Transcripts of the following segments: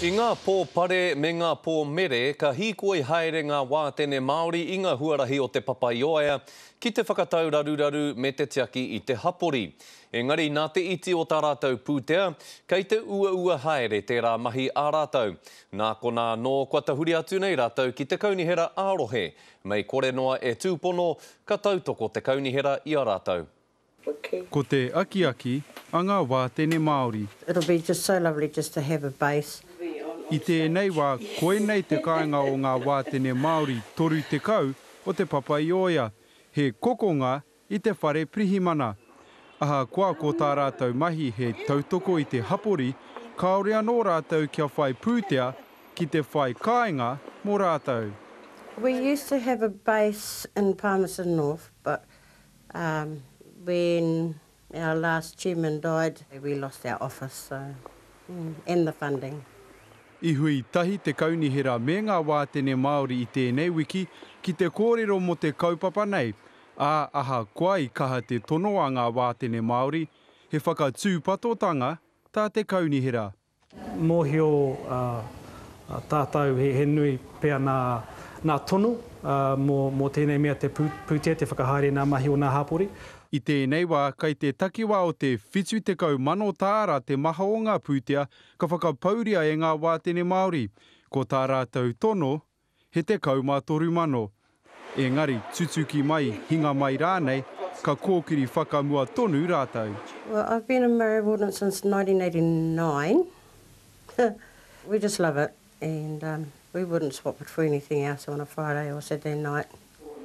I ngā pō pare me ngā pō mere, ka hīkoi haere ngā wātene Māori i ngā huarahi o Te Papaioea ki te whakatau raruraru me te tiaki i te hapori. Engari nā te iti o tā rātou pūtea, kei te uaua haere tērā mahi ā rātou. Nā konā anō kua tahuri atu nei rātou ki te kaunihera ā-rohe. Mei kore noa e tūpono, ka tautoko te kaunihera i a rātou. Ko te akiaki a ngā wātene Māori. It'll be just so lovely just to have a base. I tēnei wā, koinei te kāinga o ngā wātene Māori 30 o Te Papaioea, he kokonga i te whare pirihimana. Ahakoa ko tā rātou mahi he tautoko i te hapori, kāore anō rātou kia whai pūtea ki te whai kāinga mō rātou. We used to have a base in Palmerston North but Um when our last chairman died we lost our office so and the funding. I hui tahi te kaunihera me ngā wātene Māori i tēnei wiki ki te kōrero mō te kaupapa nei, ā, ahakoa i kaha te tono a ngā wātene Māori, he whakatūpatotanga tā te kaunihera. Mōhio tātou he nui pea nā tono mō tēnei mea te pūtea, te whakahaere nā mahi o nā hapori. I tēnei wā, kei te takiwā o te 70,000 tāra te maha o ngā pūtea ka whakapauria e ngā wātene Māori. Ko tā rātou tono, he 13,000. Engari, tutuki mai, hinga mai rānei, ka kōkiri whakamua tonu rātou. Well, I've been a Murray Warden since 1989. We just love it and um, we wouldn't swap it for anything else on a Friday or Saturday night.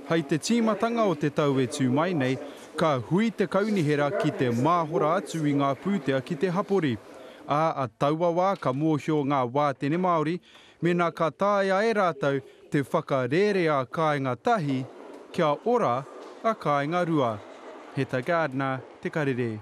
Hei te tīmatanga o te tau e tū mai nei, ka hui te kaunihera ki te māhora atu i ngā pūtea ki te hapori. Ā, a taua wā ka mōhio ngā wātene Māori Mēnā ka taea e rātou te whakarēre a Kāinga Tahi, kia ora a Kāinga Rua. Heta Gardiner, Te Karere.